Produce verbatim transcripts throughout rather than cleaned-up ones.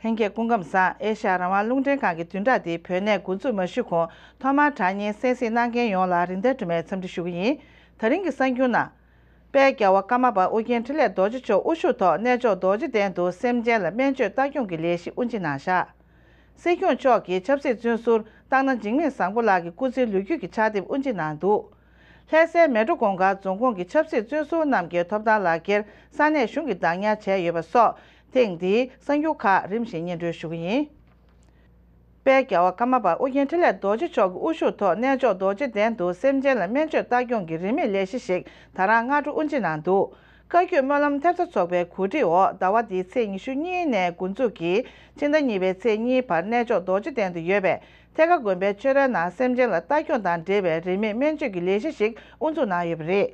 ལྷན་རྒྱས་སྐུ་ཁམས་བཟང་། ཨེ་ཤ་ཡ་རང་དབང་རླུང་འཕྲིན་ཁང་གི་བདུན་ཕྲག་འདིའི་བོད་གནས་འགོ་འཛུགས་མ་ཞུས་གོང་ཐོག་མར་དྲ་བརྙན་གསན་གཟིགས་གནང་མཁན་ཡོངས་ལ་རིན་ལྡན་སྒྲོལ་མས་འཚམས་འདྲི་ཞུ་གི་ཡིན། ད་རིང་གི་གསར་འགྱུར་ནང་། དཔལ་རྒྱལ་བ་ཀརྨ་པ་ཨོ་རྒྱན་འཕྲིན་ལས་རྡོ་རྗེ་མཆོག་དབུ་བཞུགས་ཐོག་གནས་མཆོག་རྡོ་རྗེ་གདན་དུ་སེམས་ཅན་ལ་སྨན་བཅོས་ལྟ་སྐྱོང་གི་ལས་གཞི་དབུ་འབྱེད་གནང་བཞག་སྲིད་སྐྱོང་མཆོག་གིས་ཆབ་སྲིད་བཙོན་ཟུར་སྟག་སྣ་འཇིགས་མེད་བཟང་པོ་ལགས་ཀྱི་སྐུ་ཚེའི་ལོ་རྒྱུས་ཀྱི་ཕྱག་དེབ་དབུ་འབྱེད་གནང་འདུག་ལྷ་སའི་མལ་གྲོ་གུང་དཀར་རྫོང་ཁོངས་ཀྱི་ཆབ་སྲིད་བཙོན་ཟུར་རྣམས་ཀྱི་ཐོབ་ཐང་ལག་འཁྱེར་ས་གནས་གཞུང་གིས་བདག་ཉར་བྱས་ཡོད་པ་སོགས་ཐེངས་འདིའི་གསར་འགྱུར་ཁག་རིམ་བཞིན་སྙན་སྒྲོན་ཞུ་གི་ཡིན། དཔལ་རྒྱལ་བ་ཀརྨ་པ་ཨོ་རྒྱན་འཕྲིན་ལས་རྡོ་རྗེ་མཆོག་གི་དབུ་བཞུགས་ཐོག་གནས་མཆོག་རྡོ་རྗེ་གདན་དུ་སེམས་ཅན་ལ་སྨན་བཅོས་ལྟ་སྐྱོང་གི་རིན་མེད་ལས་གཞི་ཞིག་ད་རང་སྔ་དྲོ་དབུ་འབྱེད་གནང་འདུག་བཀའ་བརྒྱུད་སྨོན་ལམ་ཐེབས་རྩ་ཚོགས་པའི་གོ་སྒྲིག་འོག་ཟླ་བ་འདིའི་ཚེས་ཉི་ཤུ་གཉིས་ནས་འགོ་འཛུགས་ཀྱིས་ཕྱི་ཟླ་གཉིས་པའི་ཚེས་གཉིས་བར་གནས་མཆོག་རྡོ་རྗེ་གདན་དུ་ཡོད་པའི་ཐེད་ཀ་དགོན་པའི་ཆོས་རའི་ནང་སེམས་ཅན་ལ་ལྟ་སྐྱོང་དང་འབྲེལ་བའི་རིན་མེད་སྨན་བཅོས་ཀྱི་ལས་གཞི་ཞིག་དབུ་འཛུགས་གནང་ཡོད་པ་རེད།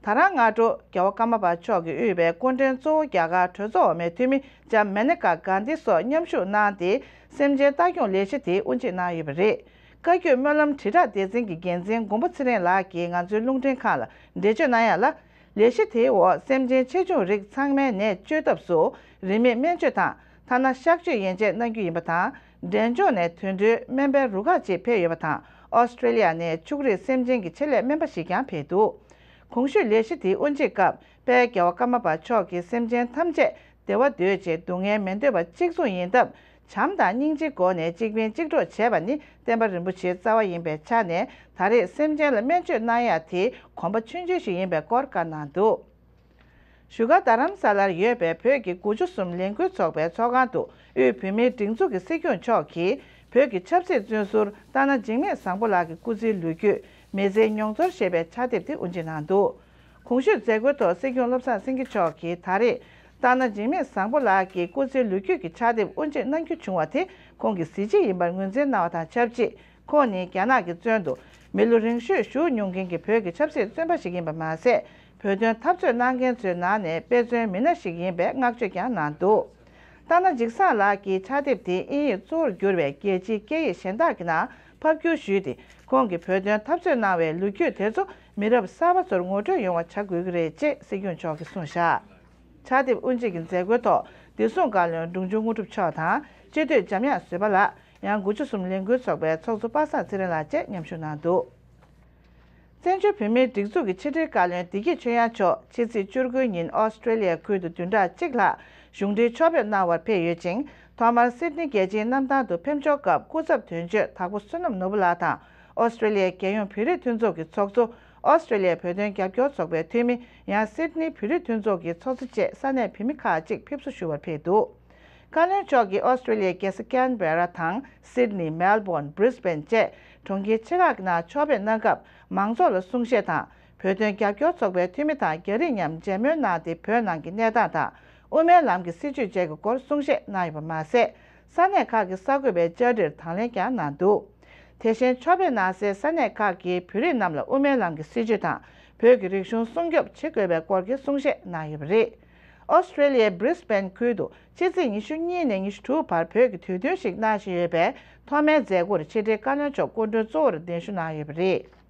ད་རང་སྔ་དྲོ་རྒྱལ་བ་ཀརྨ་པ་མཆོག་གིས་དབུས་པའི་སྐུ་མགྲོན་གཙོ་བོ་རྒྱ་གར་གྲོས་ཚོགས་འོག་མའི་འཐུས་མི་ལྕམ་མེ་ནེ་ཀ་གྷན་དྷི་སོགས་མཉམ་ཞུགས་གནང་སྟེ་སེམས་ཅན་ལྟ་སྐྱོང་ལས་གཞི་དེ་དབུ་འབྱེད་གནང་ཡོད་པ་རེད། བཀའ་བརྒྱུད་སྨོན་ལམ་དྲིལ་བསྒྲགས་སྡེ་ཚན་གྱི་འགན་འཛིན་མགོན་པོ་ཚེ་རིང་ལགས་ཀྱིས་ང་ཚོའི་རླུང་འཕྲིན་ཁང་ལ་འགྲེལ་བརྗོད་གནང་ཡ་ལ། ལས་གཞི་དེའི་འོག་སེམས་ཅན་ཆེ་ཆུང་རིགས་ཚང་མའི་ནད་བཅོས་ཐབས་སུ་རིན་མེད་སྨན་བཅོས་དང་ཐ་ན་གཤག་བཅོས་ཡན་ཆད་གནང་རྒྱུ་ཡིན་པ་དང་། འབྲས་ལྗོངས་ནས་དོན་འགྲུལ་སྨན་པའི་རུ་ཁག་ཅིག་ཕེབས་ཡོད་པ་དང་། ཨོ་སི་ཀྲེ་ལི་ཡ་ནས་ཕྱུགས་རིགས་སེམས་ཅན་གྱི་ཆེད་ལས་སྨན་པ་ཞིག་ཀྱང་ཕེབས་འདུག་གོང་ཞུས་ལས་གཞི་དེའི་དབུ་འབྱེད་སྐབས་དཔལ་རྒྱལ་བ་ཀརྨ་པ་མཆོག་གིས་སེམས་ཅན་ཐམས་ཅད་བདེ་བ་འདོད་ཅིང་སྡུག་བསྔལ་མི་འདོད་པ་གཅིག་མཚུངས་ཡིན་སྟབས། བྱམས་དང་སྙིང་རྗེའི་སྒོ་ནས་གཅིག་ཕན་གཅིག་གྲོགས་བྱེད་པ་ནི་བསྟན་པ་རིན་པོ་ཆེའི་རྩ་བ་ཡིན་པའི་ཆ་ནས། ད་རེས་སེམས་ཅན་ལ་སྨན་བཅོས་གནང་ཡ་དེ་གོམ་པ་ཆུང་ཆུང་ཞིག་ཡིན་པའི་སྐོར་བཀའ་གནང་འདུག་བཞུགས་སྒར་རྡ་རམ་ས་ལར་ཡོད་པའི་བོད་ཀྱི་དགུ་བཅུ་གསུམ་ལས་འགུལ་ཚོགས་པའི་ཚོགས་ཁང་དུ་དབུས་བོད་མིའི་སྒྲིག་འཛུགས་ཀྱི་སྲིད་སྐྱོང་མཆོག་གིས་བོད་ཀྱི་ཆབ་སྲིད་བཙོན་ཟུར་སྟག་སྣ་འཇིགས་མེད་བཟང་པོ་ལགས་ཀྱི་སྐུ་ཚེའི་ལོ་རྒྱུས་མི་ཚེའི་མྱོང་ཚོར་ཞེས་པའི་ཕྱག་དེབ་དེ་དབུ་འབྱེད་གནང་འདུག་གོང་ཞུས་མཛད་སྒོའི་ཐོག་སྲིད་སྐྱོང་བློ་བཟང་སེང་གེ་མཆོག་གིས་ད་རེས་སྟག་སྣ་འཇིགས་མེད་བཟང་པོ་ལགས་ཀྱི་སྐུ་ཚེའི་ལོ་རྒྱུས་ཀྱི་ཕྱག་དེབ་དབུ་འབྱེད་གནང་རྒྱུ་བྱུང་བ་དེ་ཁོང་གི་གཟི་བརྗིད་ཡིན་པར་ངོས་འཛིན་གནང་བ་དང་ཆབས་ཅིག་ཁོང་ནི་རྒྱ་ནག་གི་བཙོན་དུ་མི་ལོ་རིང་ཤོས་བཞུགས་མྱོང་མཁན་གྱི་བོད་ཀྱི་ཆབ་སྲིད་བཙོན་པ་ཞིག་ཡིན་པ་མ་ཟད། བོད་དོན་འཐབ་རྩོད་གནང་མཁན་ཚོའི་ནང་ནས་དཔེ་མཚོན་མི་སྣ་ཞིག་ཡིན་པའི་བསྔགས་བརྗོད་ཀྱང་གནང་འདུག་སྟག་སྣ་འཇིགས་བཟང་ལགས་ཀྱིས་ཕྱག་དེབ་དེ་དབྱིན་ཡིག་གཙོ་བོར་གྱུར་བའི་རྒྱལ་སྤྱིའི་སྐད་ཡིག་གཞན་དག་གི་ནང་ཕབ་བསྒྱུར་ཞུས་ཏེ། ཁོང་གིས་བོད་དོན་འཐབ་རྩོད་གནང་བའི་ལོ་རྒྱུས་དེ་ཚོ་མི་རབས་གསར་པ་ཚོར་ངོ་སྤྲོད་ཡོང་བ་བྱ་དགོས་ཀྱི་རེད་ཅེས་སྲིད་སྐྱོང་མཆོག་གིས་གསུངས་བཞག་ཕྱག་དེབ་དབུ་འབྱེད་ཀྱི་མཛད་སྒོའི་ཐོག་བདེ་སྲུང་བཀའ་བློན་འབྲོང་ཆུང་དངོས་གྲུབ་མཆོག་དང་སྤྱི་འཐུས་འཇམ་དབྱངས་བཟོད་པ་ལགས། ཡང་དགུ་བཅུ་གསུམ་ལས་འགུལ་ཚོགས་པའི་ཚོགས་གཙོ་པ་སངས་ཚེ་རིང་ལགས་བཅས་མཉམ་ཞུགས་གནང་འདུག་བཙན་བྱོལ་བོད་མིའི་སྒྲིག་འཛུགས་ཀྱི་ཕྱི་དྲིལ་བཀའ་བློན་བདེ་སྐྱིད་ཆོས་དབྱངས་མཆོག་ཕྱི་ཚེས་བཅུ་དགུ་ཉིན་ཨོ་སི་ཀྲེ་ལི་ཡ་ཁུལ་དུ་བདུན་ཕྲག་གཅིག་ལྷག་གཞུང་འབྲེལ་ཕྱོགས་ཕེབས་གནང་བར་ཕེབས་ཡོད་ཅིང་། ཐོག་མར་སིད་ནི་རྒྱལ་སྤྱིའི་གནམ་ཐང་དུ་ཕེབས་འབྱོར་སྐབས་སྐུ་ཚབ་དོན་གཅོད་དྭགས་པོ་བསོད་ནམས་ནོར་བུ་ལགས་དང་། ཨོ་སི་ཀྲེ་ལི་ཡའི་རྒྱལ་ཡོངས་བོད་རིགས་མཐུན་ཚོགས་ཀྱི་ཚོགས་གཙོ། ཨོ་སི་ཀྲེ་ལི་ཡའི་བོད་དོན་རྒྱབ་སྐྱོར་ཚོགས་པའི་འཐུས་མི། ཡང་སིད་ནི་བོད་རིགས་མཐུན་ཚོགས་ཀྱི་ཚོགས་གཙོ་བཅས་ས་གནས་བོད་མི་ཁག་ཅིག་ཕེབས་བསུ་ཞུ་བར་ཕེབས་འདུག་བཀའ་བློན་མཆོག་གིས་ཨོ་སི་ཀྲེ་ལི་ཡའི་རྒྱལ་ས་ཀན་བེ་ར་དང་སིད་ནི། མེལ་བོན། བྷྲིས་བྷེན་བཅས་གྲོང་ཁྱེར་ཆེ་ཁག་གི་ནང་ཕྱོགས་ཕེབས་གནང་སྐབས་མང་ཚོགས་ལ་གསུང་བཤད་དང་། བོད་དོན་རྒྱབ་སྐྱོར་ཚོགས་པའི་འཐུས་མི་དང་རྒྱ་རིགས་མཉམ་མཇལ་མོལ་གནང་སྟེ། བོད་ནང་གི་གནས་སྟངས་དང་། དབུ་མའི་ལམ་གྱི་སྲིད་བྱུས་བཅས་ཀྱི་སྐོར་གསུང་བཤད་གནང་ཡོད་པ་མ་ཟད། ས་གནས་ཁག་གི་གསར་འགོད་པའི་བཅར་འདྲིར་དང་ལེན་ཀྱང་གནང་འདུག་དེ་བཞིན་ཕྱོགས་ཕེབས་གནང་སའི་ས་གནས་ཁག་གི་བོད་རིགས་རྣམས་ལ་དབུ་མའི་ལམ་གྱི་སྲིད་བྱུས་དང་། བོད་ཀྱི་རིག་གཞུང་སྲུང་སྐྱོབ་བྱེད་དགོས་པའི་སྐོར་གྱི་གསུང་བཤད་གནང་ཡོད་པ་རེད། ཨོ་སི་ཀྲེ་ལི་ཡའི་བྷྲིས་བྷེན་ཁུལ་དུ་ཕྱི་ཚེས་ཉི་ཤུ་གཉིས་ནས་ཉི་ཤུ་དྲུག་བར་བོད་ཀྱི་དུས་སྟོན་ཞིག་གནང་བཞིན་ཡོད་པས། ཐོག་མའི་མཛད་སྒོར་ཕྱི་དྲིལ་བཀའ་བློན་མཆོག་སྐུ་མགྲོན་གཙོ་བོར་གདན་ཞུ་གནང་ཡོད་པ་རེད།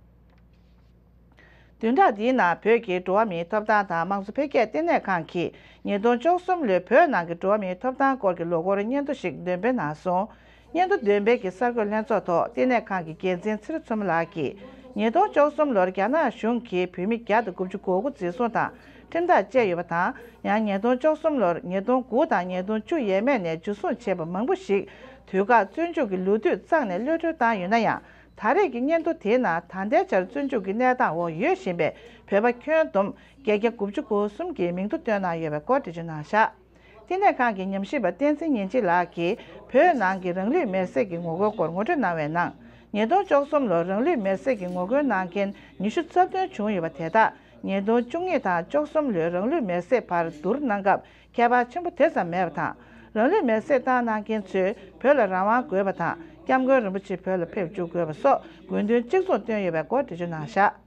བདུན་ཕྲག་འདིའི་ནང་བོད་ཀྱི་འགྲོ་བ་མིའི་ཐོབ་ཐང་དང་དམངས་གཙོ་འཕེལ་རྒྱས་ལྟེ་གནས་ཁང་གིས་ཉིས་སྟོང་བཅུ་གསུམ་ལོའི་བོད་ནང་གི་འགྲོ་བ་མིའི་ཐོབ་ཐང་སྐོར་གྱི་ལོ་འཁོར་སྙན་ཐོ་ཞིག་འདོན་སྤེལ་གནང་སོང་། སྙན་ཐོ་འདོན་སྤེལ་གྱི་གསར་འགོད་ལྷན་ཚོགས་ཐོག་ལྟེ་གནས་ཁང་གི་འགན་འཛིན་ཚེ་རིང་མཚོ་མོ་ལགས་ཀྱིས། ཉིས་སྟོང་བཅུ་གསུམ་ལོར་རྒྱ་ནག་གཞུང་གིས་བོད་མི་བརྒྱ་དང་དགུ་བཅུ་གོ་དགུ་འཛིན་བཟུང་དང་ཁྲིམས་ཐག་བཅད་ཡོད་པ་དང་། ཡང་ཉིས་སྟོང་བཅུ་གསུམ་ལོར་ཉིས་སྟོང་དགུ་དང་ཉིས་སྟོང་བཅུ་ཡས་མས་ནས་འཇུ་བཟུང་བྱས་པ་མང་པོ་ཞིག་དུས་བཀག་བཙོན་འཇུག་གི་ལོ་དུས་བརྩམས་ནས་གློད་གྲོལ་བཏང་ཡོད་ན་ཡང་། ད་རེས་ཀྱི་སྙན་ཐོ་དེའི་ནང་ད་ལྟའི་ཆར་བཙོན་འཇུག་གི་གནས་སྟངས་འོག་ཡོད་བཞིན་པའི་བོད་པ་ཁྱོན་བསྡོམས་བརྒྱད་བརྒྱ་དགུ་བཅུ་གོ་གསུམ་གྱི་མིང་ཐོ་བཏོན་གནང་ཡོད་པའི་སྐོར་འགྲེལ་བརྗོད་གནང་བཞག་ལྟེ་གནས་ཁང་གི་ཉམས་ཞིབ་པ་བསྟན་འཛིན་ཉིན་བྱེད་ལགས་ཀྱིས་བོད་ནང་གི་རང་ལུས་མེར་སྲེག་གི་ངོ་རྒོལ་སྐོར་ངོ་སྤྲོད་གནང་བའི་ནང་། ཉིས་སྟོང་བཅུ་གསུམ་ལོར་རང་ལུས་མེར་སྲེག་གི་ངོ་རྒོལ་གནང་མཁན་ཉི་ཤུ་རྩ་བདུན་བྱུང་ཡོད་པ་དེ་དག་ཉིས་སྟོང་བཅུ་གཉིས་དང་བཅུ་གསུམ་ལོའི་རང་ལུས་མེར་སྲེག་བར་བསྡུར་གནང་སྐབས། ཁྱད་པར་ཆེན་པོ་དེ་ཙམ་མེད་པ་དང་། རང་ལུས་མེར་སྲེག་བཏང་གནང་མཁན་ཚོས་བོད་ལ་རང་དབང་དགོས་པ་དང་། སྐྱབས་མགོན་རིན་པོ་ཆེ་བོད་ལ་ཕེབས་བཅུག་དགོས་པ་སོགས་དགོས་འདུན་གཅིག་མཚུངས་བཏོན་ཡོད་པའི་སྐོར་འགྲེལ་བརྗོད་གནང་བཞག་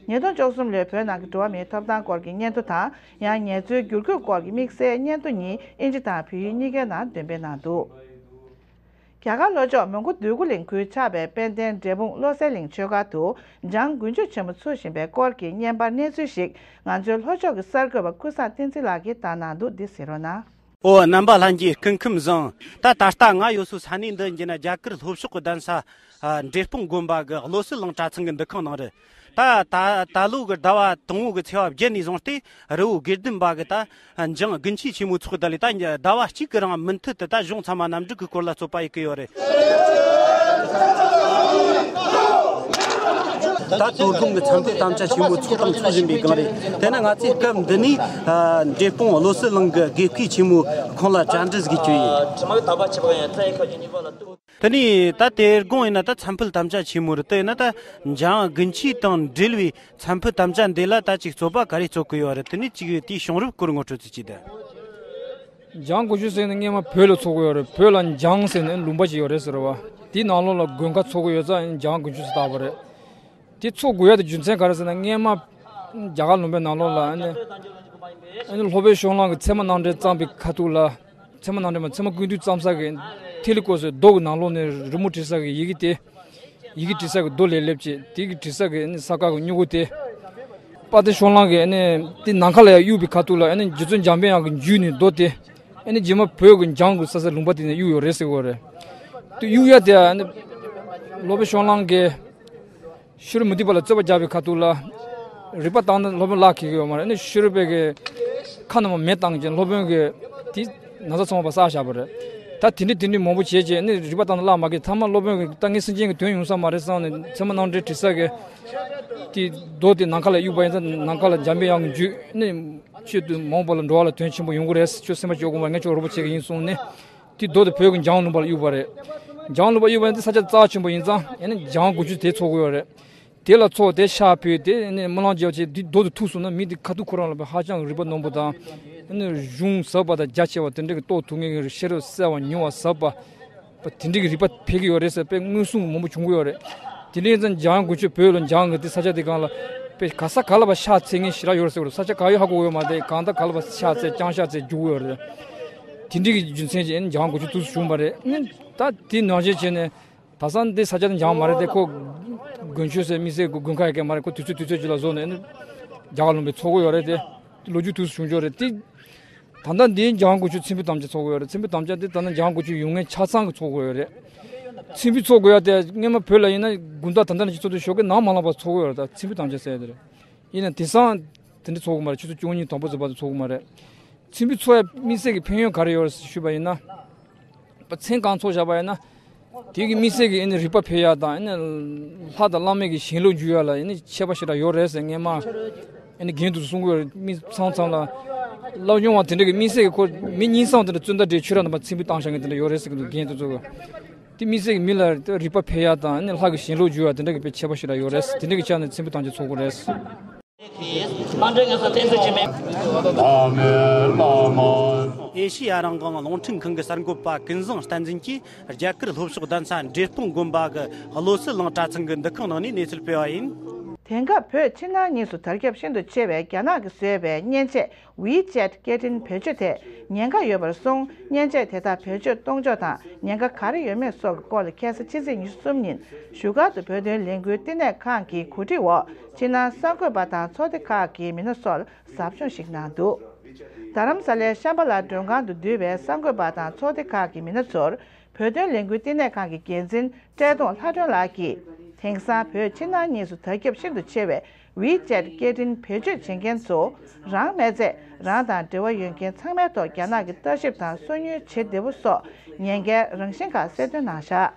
ཉིས་སྟོང་བཅུ་གསུམ་ལོའི་བོད་ནང་གི་འགྲོ་བ་མིའི་ཐོབ་ཐང་སྐོར་གྱི་སྙན་ཐོ་དང་། ཡང་ངལ་རྩོལ་བསྒྱུར་བཀོད་སྐོར་གྱི་དམིགས་བསལ་སྙན་ཐོ་གཉིས་ཨིན་ཇི་དང་བོད་ཡིག་གཉིས་ཀའི་ནང་འདོན་སྤེལ་གནང་འདུག་རྒྱ་གར་ལྷོ་ཕྱོགས་མོན་གྷོ་འདོད་རྒུ་གླིང་ཁུལ་ཆགས་པའི་དཔལ་ལྡན་འབྲས་སྤུངས་བློ་གསལ་གླིང་ཆོས་སྒར་དུ་འཇང་དགུན་ཆོས་ཆེན་མོ་ཚུགས་བཞིན་པའི་སྐོར་གྱི་བརྙན་པར་གནས་ཚུལ་ཞིག་ང་ཚོའི་ལྷོ་ཕྱོགས་ཀྱི་གསར་འགོད་པ་ཀུན་བཟང་བསྟན་འཛིན་ལགས་ཀྱིས་བཏང་གནང་འདུག་འདི་གཟིགས་རོགས་གནང་། ཨོ། རྣམ་པ་ལྷན་རྒྱས་སྐུ་ཁམས་བཟང་། ད་ད་ལྟ་ང་ཡོད་སའི་ས་གནས་འདི་ཡིན་ན་རྒྱ་གར་ལྷོ་ཕྱོགས་ཀྱི་གདན་ས་ཨ་འབྲས་སྤུངས་དགོན་པ་གི་བློ་གསལ་གླིང་གྲྭ་ཚང་གི་འདུ་ཁང་ནང་རེད། ད་ད་ད་ལོ་གི་ཟླ་བ་དང་པོ་གི་ཚེས་པ་བརྒྱད་ནས་བཟུང་སྟེ་རི་བོ་དགེ་ལྡན་པ་གི་ད་འཇང་དགུན་ཆོས་ཆེན་མོའི་ཚོགས་ཀྱི་ད་ལས་ད་ཟླ་བ་གཅིག་གི་རིང་མུ་མཐུད་དུ་ད་གཞུང་ཚང་མ་གནམ་གྲུ་གི་སྐོར་ལ་རྩོད་པ་ཡེད་ཀྱི་ཡོད་རེད། ད་དོ་དགོང་གི་འཚམས་འཕེལ་དམ་བཅའ་ཆེན་མོའི་ཚོགས་དང་ཚོགས་བཞིན་པའི་སྒང་རེད། དེ་ན་ང་ཚོས་སྐབས་འདི་ནས་ཨ་འབྲས་སྤུངས་བློ་གསལ་གླིང་གི་དགེ་བསྐོས་ཆེན་མོ་ཁོང་ལ་བཅར་འདྲི་ཞུ་རྒྱུ་ཡིན། དེ་ནས་ད་དེ་དགོང་ཡིན་ན་ད་འཚམས་འཕེལ་དམ་བཅའ་ཆེན་མོ་རེད། དེ་ཡིན་ན་ད་འཇང་དགུན་ཆོས་དང་འབྲེལ་བའི་འཚམས་འཕེལ་དམ་བཅའ་འདི་ལ་ད་ཅིག་རྩོད་པ་ག་རེ་རྩོད་ཀྱི་ཡོད་རེད། དེ་ནས་ཅིག་དེའི་བྱུང་རབས་སྐོར་ངོ་སྤྲོད་ཅིག་བྱེད་དང་། འཇང་དགུན་ཆོས་ཟེར་ནས་སྔོན་མ་བོད་ལ་ཚོགས་ཀྱི་ཡོད་རེད། བོད་ལ་འཇང་ཟེར་ནས་ལུང་པ་ཞིག་ཡོད་རེད་ཟེར་བ། དེའི་ནང་ལོགས་ལ་དགོན་ཁ་ཚོགས་ཀྱི་ཡོད་ཙང་འཇང་དགུན་ཆོས་ཟེར་བཏགས་པ་རེད། དེ་ཚོགས་དགོས་ཡ་དེ་རྒྱུ་མཚན་ག་རེ་ཟེར་ན། སྔོན་མ་རྒྱ་གར་ལུང་པའི་ནང་ལོགས་ལ་ཨ་ནི་ཨ་ནི་སློབ་དཔོན་ཤོང་ལང་གིས་ཚད་མ་རྣམ་འགྲེལ་བརྩམས་པའི་ཁ་ཐུག་ལ། ཚད་མ་རྣམ་འགྲེལ་མ། ཚད་མ་ཀུན་བཏུས་བརྩམས་ས་གི་ཐིག་ལེ་བཀོད་སའི་རྡོ་གི་ནང་ལོགས་ནས་རི་མོ་བྲིས་ས་གི་ཡི་གེ་དེ། ཡི་གེ་བྲིས་ས་གི་རྡོ་ལས་སླེབས་ཅིག་དེ་གི་བྲིས་ས་གི་ཨ་ནི་ས་དཀར་གི་སྨྱུ་གུ་དེ། དཔལ་ལྡན་ཤོང་ལང་གིས་ཨ་ནི་དེ་ནམ་མཁའ་ལ་ཡར་གཡུགས་པའི་ཁ་ཐུག་ལ་ཨ་ནི་རྗེ་བཙུན་འཇམ་དཔལ་དབྱངས་ཀྱི་རྒྱུད་ནས་རྡོ་དེ། ཨ་ནི་རྗེས་མ་བོད་ཀྱི་འཇང་དགུན་ཟེར་སའི་ལུང་པ་དེ་ནས་གཡུགས་ཡོད་རེད་ཟེར་གི་ཡོད་རེད། དེ་གཡུགས་ཡ་དེ་ཨ་ནི་སློབ་དཔོན་ཤོང་ལང་གིས་ཤེས་རབ་མུ་ཏིག་པ་ལ་རྩོད་པ་རྒྱག་པའི་ཁ་ཐུག་ལ། རིག་པ་བཏང་ན་སློབ་དཔོན་ལག་ཁེལ་གི་ཡོད་མ་རེད། ཨ་ནི་ཤེས་རབ་པའི་གི་ཁ་ནང་མ་མེ་བཏང་ཅིང་སློབ་དཔོན་གི་དེ་ན་ཚ་ཚང་མ་བསགས་བཞག་པ་རེད། ད་དེ་འདྲ་དེ་འདྲ་མང་པོ་བྱས་རྗེས་ཨ་ནི་རིག་པ་བཏང་ན་ལག་མ་ཁེལ། ཐ་མ་སློབ་དཔོན་གི་ད་ངས་སེམས་ཅན་གི་དོན་ཡོང་ས་མ་རེད་བསམ་ནས་ཚད་མ་རྣམ་འགྲེལ་བྲིས་ས་གི་དེ་རྡོ་དེ་ནམ་མཁའ་ལ་གཡུགས་པ་ཡིན་ཙང་ནམ་མཁའ་ལ་འཇམ་པའི་དབྱངས་ཀྱི་རྒྱུད་ནི་ཆོས་དུ་མ་འོངས་པ་ལ་འགྲོ་བ་ལ་དོན་ཆེན་པོ་ཡོང་གི་རེད། ཁྱོད་སེམས་པ་སྐྱོ་དགོས་མ་རེད། ངས་ཁྱོད་རོགས་པ་བྱེད་གི་ཡིན་གསུངས་ནས། དེ་རྡོ་དེ་བོད་ཀྱི་འཇང་ལུང་པ་ལ་གཡུགས་པ་རེད། འཇང་ལུང་པ་གཡུགས་པ་ཡིན་ཙང་ས་ཆ་རྩ་ཆེན་པོ་ཡིན་ཙང་ཨ་ནི་འཇང་དགུན་ཆོས་དེ་ཚོགས་ཀྱི་ཡོད་རེད། དེ་ལ་ཚོགས་དེ་ཕྱག་ཕུལ་དེ་ཨ་ནི་སྨོན་ལམ་རྒྱབ་བྱས་དེ་རྡོ་དེ་ཐུག་སོང་ན་མི་དེ་ཁ་ཐུག་ཁོ་རང་ལ་ཧ་ཅང་རིག་པ་རྣོན་པོ་དང་ཨ་ནི་གཞུང་ཟབ་པ་དང་རྒྱ་ཆེ་བ་དེ་འདྲ་གི་རྟོགས་ཐུབ་མཁན་གྱི་ཤེས་རབ་གསལ་བ་མྱུར་བ་ཟབ་པ། པ་དེ་འདྲའི་གི་རིག་པ་འཕེལ་གྱི་ཡོད་རེད་ཟེར་དཔེ་མངོན་སུམ་མང་པོ་བྱུང་གི་ཡོད་རེད། དེ་འདྲ་ཡིན་ཙང་འཇང་དགུན་ཆོས་བོད་ལ་འཇང་གི་དེ་ས་ཆ་དེ་སྒང་ལ་དཔེ་ག་ས་ག་ལ་བ་ཤ་ཚ་མཁན་ཞེ་དྲག་ཡོད་རེད་ཟེར་གི་རེད། ས་ཆ་ག་ཡོད་ཧ་གོ་གི་ཡོད་མ་རེད། གང་ལྟར་ག་ལ་བ་ཤ་ཚ་རྐྱང་ཤ་ཚ་རྒྱུག་གི་ཡོད་རེད། དེ་འདྲའི་གི་རྒྱུ་མཚན་གྱིས་འཇང་དགུན་ཆོས་དུས་སུ་བྱུང་བ་རེད། ཨ་ནི་ད་དེ་ནང་བཞིན་བྱས་ནས་ད་ས་འདི་ས་ཆ་དེ་འཇང་མ་རེད་དེ། ཁོ་དགུན་ཆོས་ཟེར་དམིགས་བསལ་གི་དགུན་ཁ་ཡོད་མཁན་མ་རེད། ཁོ་དུས་ཚོད་དུས་ཚོད་ཅིག་ལ་བཟོས་ནས་ཨ་ནི་རྒྱ་གར་ལུང་པའི་ཚོགས་གི་ཡོད་རེད་དེ། ལོ་རྒྱུས་དུས་སུ་བྱུང་ཆོག་རེད་དེ། ད་ལྟ་འདིའི་འཇང་དགུན་ཆོས་མཚན་ཕུད་དམ་བཅའ་ཚོགས་ཀྱི་ཡོད་རེད། མཚན་ཕུད་དམ་བཅའ་འདི་ད་ལྟ་འཇང་དགུན་ཆོས་ཡོང་མཁན་ཆ་ཚང་གི་ཚོགས་ཀྱི་ཡོད་རེད། མཚན་ཕུད་ཚོགས་དགོས་ཡ་དེ་སྔོན་མ་བོད་ལ་ཡིན་ན་དགུན་ཟླ་ད་ལྟ་ནས་ཅིག་ཚོགས་དུས་ཞོགས་ཀས་ནམ་མ་ལངས་པར་ཚོགས་ཀྱི་ཡོད་རེད། ད་མཚན་ཕུད་དམ་བཅའ་ཟེར་ཡ་དེ་རེད། ཡིན་ན་དེང་སང་དེ་འདྲ་ཚོགས་ཀྱི་མ་རེད། ཆུ་ཚོད་བཅུ་གཉིས་དང་པོ་ཚོགས་པ་དེ་ཚོགས་ཀྱི་མ་རེད། མཚན་ཕུད་ཚོགས་ཡ་དམིགས་བསལ་གྱི་ཕན་ཡོན་ག་རེ་ཡོད་རེད་ཞུས་པ་ཡིན་ན། པ་མཚན་གང་ཚོགས་བཞག་པ་ཡིན་ན། དེ་གི་དམིགས་བསལ་གྱི་ཨ་ནི་རིག་པ་འཕེལ་ཡག་དང་ཨ་ནི་ལྷ་དང་བླ་མའི་གི་ཞེན་ལུགས་འཇུག་ཡག་ལ་ཨ་ནི་ཁྱད་པར་ཞེ་དྲག་ཡོད་རེད་ཟེར་སྔོན་མ་ཨ་ནི་རྒན་དུ་གསུང་གི་ཡོད་རེད། མི་ཚང་ཚང་ལ་བསླབ་སྦྱོང་བ་དེ་འདྲ་གི་དམིགས་བསལ་གྱི་ཁོ་མི་སྙིང་བསམ་དེ་འདྲ་བཙུན་ད་འདྲའི་ཆོས་ར་རྣམ་པ་མཚན་ཕུད་བཏང་བཞག་མཁན་དེ་འདྲ་ཡོད་རེད་ཟེར་གི་འདུག་རྒན་དུ་ཚོ་གི་དེ་དམིགས་བསལ་གྱི་མི་ལ་རིག་པ་འཕེལ་ཡག་དང་ཨ་ནི་ལྷ་གི་ཞེན་ལུགས་འཇུག་ཡག་དེ་འདྲ་གི་དཔེ་ཁྱད་པར་ཞེ་དྲག་ཡོད་རེད། དེ་འདྲ་གི་ཆ་ནས་མཚན་ཕུད་བཏང་ཆ་ཚོགས་གི་རེད། ཨེ་ཤེ་ཡ་རང་དབང་རླུང་འཕྲིན་ཁང་གི་གསར་འགོད་པ་ཀུན་བཟང་བསྟན་འཛིན་གྱིས་རྒྱ་གར་ལྷོ་ཕྱོགས་གདན་ས་འབྲས་སྤུངས་དགོན་པ་གི་བློ་གསལ་གླིང་གྲྭ་ཚང་གི་འདུ་ཁང་ནང་ནས་གནས་ཚུལ་སྤེལ་བ་ཡིན། དེང་སྐབས་བོད་ཕྱི་ནང་གཉིས་སུ་དར་ཁྱབ་ཤིན་ཏུ་ཆེ་བའི་རྒྱ་ནག་གིས་བཟོས་པའི་མཉེན་ཆས་ཝི་ཅེད་སྐད་འཕྲིན་བེད་སྤྱོད་ཐད་ཉེན་ཁ་ཡོད་པར་སོང་། མཉེན་ཆས་དེ་དག་བེད་སྤྱོད་གཏོང་ཕྱོགས་དང་ཉེན་ཁ་ག་རེ་ཡོད་མེད་སོགས་ཀྱི་སྐོར་ལ་ཁ་སང་ཕྱི་ཚེས་ཉི་ཤུ་གསུམ་ཉིན་བཞུགས་སྒར་དུ་བོད་དོན་ལས་འགུལ་བསྟི་གནས་ཁང་གི་གོ་སྒྲིག་འོག་ཕྱི་ནང་གསར་འགོད་པ་དང་ཚོགས་སྡེ་ཁག་གི་མི་སྣ་ཚོར་ཟབ་སྦྱོང་ཞིག་གནང་འདུག་རྡ་རམ་ས་ལའི་ཤམ་བྷ་ལ་མགྲོན་ཁང་དུ་འདུས་པའི་གསར་འགོད་པ་དང་ཚོགས་སྡེ་ཁག་གི་མི་སྣ་ཚོར་བོད་དོན་ལས་འགུལ་བསྟི་གནས་ཁང་གི་འགན་འཛིན་བཀྲས་མཐོང་ལྷ་སྒྲོན་ལགས་ཀྱིས། དེང་སང་བོད་ཕྱི་ནང་གཉིས་སུ་དར་ཁྱབ་ཤིན་ཏུ་ཆེ་བའི་ཝི་ཅེད་སྐད་འཕྲིན་བེད་སྤྱོད་བྱེད་མཁན་ཚོ། རང་མེད་ཚེ་རང་དང་འབྲེལ་བ་ཡོད་མཁན་ཚང་མའི་ཐོག་རྒྱ་ནག་གི་ལྟ་ཞིབ་དང་སོ་ཉུལ་བྱེད་བདེ་བོ་སོགས་ཉེན་ཁའི་རང་བཞིན་ཁག་གསལ་སྟོན་གནང་བཞག་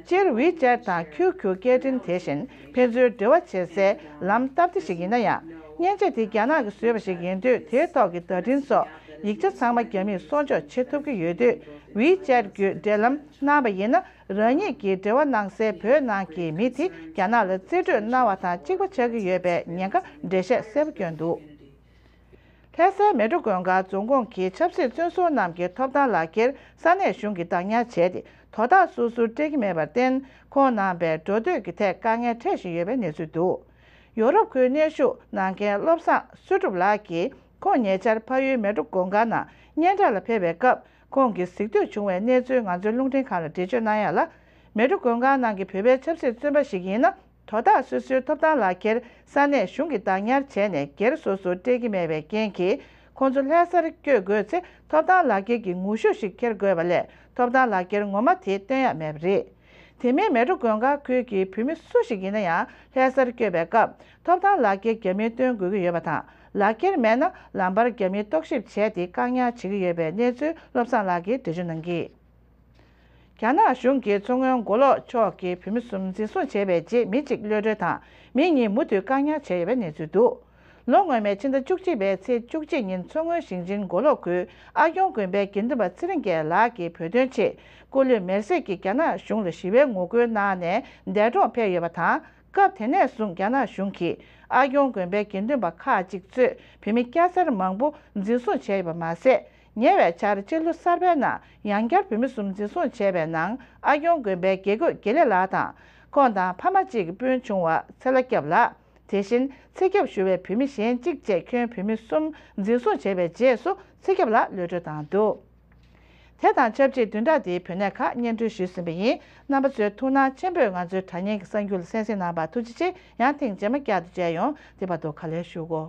སྤྱིར་ཝི་ཅེད་དང་ཁྱུ་ཁྱུ་སྐད་འཕྲིན་དེ་བཞིན་ཕན་ཚུན་འབྲེལ་བ་བྱེད་སའི་ལམ་སྟབས་བདེ་ཞིག་ཡིན་ན་ཡང་། མཉེན་ཆས་དེ་རྒྱ་ནག་གིས་བཟོས་པ་ཞིག་ཡིན་དུས་དེའི་ཐོག་གི་བརྡ་འཕྲིན་སོགས་ཡིག་ཆ་ཚང་མ་རྒྱ་མིས་སྲུང་སྐྱོབ་བྱེད་ཐུབ་ཀྱི་ཡོད་དུས་ཝི་ཅེད་བརྒྱུད་འབྲེལ་ལམ་གནང་བ་ཡིན་ན། རང་ཉིད་ཀྱིས་འབྲེལ་བ་གནང་སའི་བོད་ནང་གི་མི་དེ་རྒྱ་ནག་ལ་རྩིས་སྤྲོད་གནང་བ་དང་གཅིག་པ་ཆགས་ཀྱི་ཡོད་པའི་ཉེན་ཁ་འགྲེལ་བཤད་གསལ་པོ་བསྐྱོན་འདུག་ལྷ་སའི་མལ་གྲོ་དགོན་ཁང་རྫོང་ཁོངས་ཀྱི་ཆབ་སྲིད་བཙོན་ཟུར་རྣམས་ཀྱི་ཐོབ་ཐང་ལག་ཁྱེར་ས་གནས་གཞུང་གིས་བདག་ཉར་བྱས་ཏེ་དོ་བདག་སོ་སོར་སྤྲད་ཀྱི་མེད་པར་བརྟེན། ཁོང་རྣམ་པའི་འགྲོ་སྡོད་ཀྱི་ཐད་དཀའ་ངལ་འཕྲད་བཞིན་ཡོད་པའི་གནས་ཚུལ་འདུག་ཡོ་རོབ་ཁུལ་གནས་བཞུགས་གནང་མཁན་བློ་བཟང་བསོད་སྒྲུབ་ལགས་ཀྱིས་ཁོང་ཉེ་ཆར་ཕ་ཡུལ་མལ་གྲོ་དགོན་ཁང་ནང་སྙན་གྲགས་ལ་ཕེབས་པའི་སྐབས། ཁོང་གིས་གཟིགས་འདོད་བྱུང་བའི་གནས་ཚུལ་ང་ཚོའི་རླུང་འཕྲིན་ཁང་ལ་འགྲེལ་བརྗོད་གནང་ཡ་ལ། མལ་གྲོ་དགོན་ཁང་ནང་གི་བོད་པའི་ཆབ་སྲིད་བཙོན་པ་ཞིག་ཡིན་ན། དོ་བདག་སོ་སོའི་ཐོབ་ཐང་ལག་ཁྱེར་ས་གནས་གཞུང་གིས་བདག་ཉར་བྱས་ནས་སྒེར་སོ་སོར་སྤྲད་ཀྱི་མེད་པའི་རྐྱེན་གྱིས། ཁོང་ཚོ་ལྷ་སར་བསྐྱོད་དགོས་ཚེ་ཐོབ་ཐང་ལག་འཁྱེར་གྱི་ངོ་ཤུགས་ཤིག་འཁྱེར་དགོས་པ་ལས་ཐོབ་ཐང་ལག་འཁྱེར་ངོ་མ་དེ་སྟོན་ཡག་མེད་པ་རེད། དེ་མིན་མལ་གྲོ་དགོན་ཁག་ཁུལ་གྱི་བོད་མི་སུ་ཞིག་ཡིན་ན་ཡང་ལྷ་སར་བསྐྱོད་པའི་སྐབས་ཐོབ་ཐང་ལག་འཁྱེར་རྒྱ་མིར་སྟོན་དགོས་ཀྱི་ཡོད་པ་དང་། ལག་འཁྱེར་མེད་ན་ལམ་བར་རྒྱ་མིས་རྟོག་ཞིབ་བྱས་ཏེ་བཀག་ཉར་བྱེད་ཀྱི་ཡོད་པའི་གནས་ཚུལ་བློ་བཟང་ལགས་ཀྱིས་འགྲེལ་བརྗོད་གནང་གིས། རྒྱ་ནག་གཞུང་གིས་མཚོ་སྔོན་མགོ་ལོག་ཕྱོགས་ཀྱི་བོད་མི་གསུམ་འཛིན་བཟུང་བྱས་པའི་རྗེས་མི་གཅིག་གློད་གྲོལ་དང་མི་གཉིས་མུ་མཐུད་བཀག་ཉར་བྱས་ཡོད་པའི་གནས་ཚུལ་འདུག་ལོ་སྔོན་མའི་ཕྱི་ཟླ་བཅུ་གཅིག་པའི་ཚེས་བཅུ་གཅིག་ཉིན་མཚོ་སྔོན་ཞིང་ཆེན་མགོ་ལོག་ཁུལ་ཨ་སྐྱོང་དགོན་པའི་དགེ་འདུན་པ་ཚེ་རིང་རྒྱལ་ལགས་ཀྱིས་བོད་དོན་ཆེད་སྐུ་ལུས་མེར་སྲེག་གིས་རྒྱ་ནག་གཞུང་ལ་ཞི་བའི་ངོ་རྒོལ་གནང་ནས་འདས་གྲོངས་ཕེབས་ཡོད་པ་དང་། སྐབས་དེ་ནས་བཟུང་རྒྱ་ནག་གཞུང་གིས་ཨ་སྐྱོང་དགོན་པའི་དགེ་འདུན་པ་ཁག་ཅིག་གཙོས་བོད་མི་སྐྱ་སེར་མང་པོ་འཛིན་བཟུང་བྱས་ཡོད་པ་མ་ཟད། ཉེ་བའི་ཆར་ཕྱི་ལོ་གསར་པའི་ནང་ཡང་བསྐྱར་བོད་མི་གསུམ་འཛིན་བཟུང་བྱས་པའི་ནང་ཨ་སྐྱོང་དགོན་པའི་དགེ་བསྐོས་དགེ་ལེགས་ལགས་དང་། ཁོང་དང་ཕ་མ་གཅིག་གི་སྤུན་ཆུང་བ་ཚེ་ལྷ་སྐྱབས་ལགས། དེ་བཞིན་ཚེ་སྐྱབས་ཞུ་བའི་བོད་མི་གཞན་གཅིག་བཅས་ཁྱོན་བོད་མི་གསུམ་འཛིན་བཟུང་བྱས་པའི་རྗེས་སུ་ཚེ་སྐྱབས་ལགས་གློད་གྲོལ་བཏང་འདུག་དེ་དང་ཆབས་ཅིག་བདུན་ཕྲག་འདིའི་བོད་གནས་ཁག་སྙན་སྒྲོན་ཞུས་ཟིན་པ་ཡིན། རྣམ་པ་ཚོས་ཐུགས་སྣང་ཆེན་པོས་ང་ཚོའི་དྲ་བརྙན་གྱི་གསར་འགྱུར་ལ་གསན་གཟིགས་གནང་བར་ཐུགས་རྗེ་ཆེ། ཡང་ཐེངས་རྗེས་མ་བསྐྱར་དུ་མཇལ་ཡོང་། དེ་བར་དུ་ག་ལེར་བཞུགས་གོ།